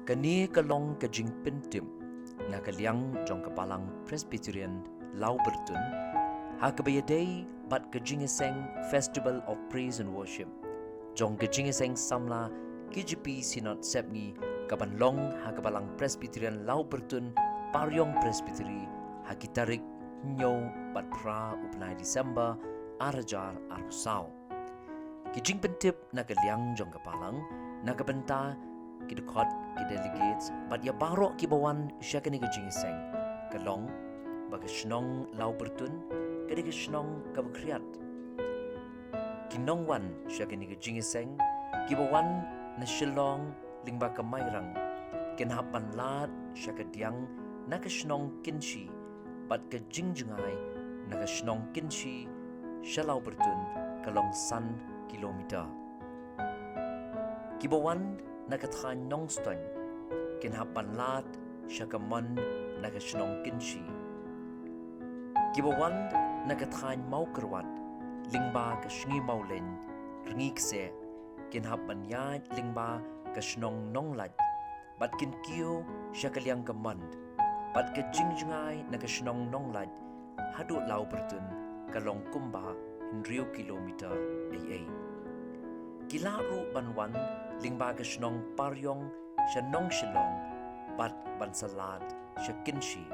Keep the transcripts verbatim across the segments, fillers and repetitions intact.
Kane ka long ka jingpyntip na ka liang jong ka Balang Presbyterian Lawbyrtun ha kaba ïadei bad ka jingïaseng Festival of Praise and Worship jong ka jingïaseng samla K J P Synod Sepngi, kaban long ha ka Balang Presbyterian Lawbyrtun Pariong Presbytery ha ki tarik hynñiew bad phra u bnai December ar hajar arphew saw. Ki jingpyntip na ka liang jong ka Balang na ka bynta ki dkhot, ki delegates bad ïa baroh kiba wan sha kane ka jingïaseng ka long ba ka shnong Lawbyrtun ka dei ka shnong kaba khriat. Ki nongwan sha kane ka jingïaseng kiba wan na Shillong lyngba ka Mairang kin hap ban lad sha ka diang na ka shnong Kynshi, bad ka jingjngai na ka shnong Kynshi sha Lawbyrtun ka long san kilometer. Kiba wan na ka thaiñ Nongstoiñ kin hap ban lad sha ka mon na ka shnong Kynshi. Kiba wan na ka thaiñ Mawkyrwat lyngba ka Sngi Mawleiñ Rngiekseh kin hap ban ïaid lyngba ka shnong Nonglait bad kin kiew sha ka liang ka mon, bad ka jingjngai na ka shnong Nonglait haduh Lawbyrtun ka long kumba hynriew kilometer ei ei. Ki lah ruh ban wan lyngba ka shnong Pariong sha Nongshillong bad ban sa lad sha Kynshi.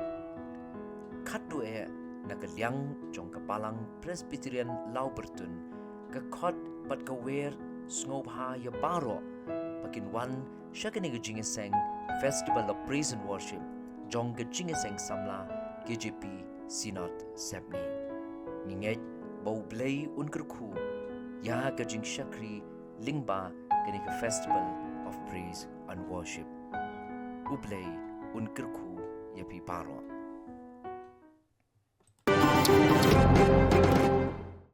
Khatduh eh na ka liang jong ka Balang Presbyterian Lawbyrtun ka khot bad ka wer sngewbha ïa baroh ba kin wan sha kane ka jingïaseng Festival of Praise and Worship jong ka jingïaseng samla K J P Synod Sepngi. Ngi ngeit ba U Blei un kyrkhu ïa ka jingshakri lyngba kane ka Festival of Praise and Worship. U Blei un kyrkhu ïa phi baroh.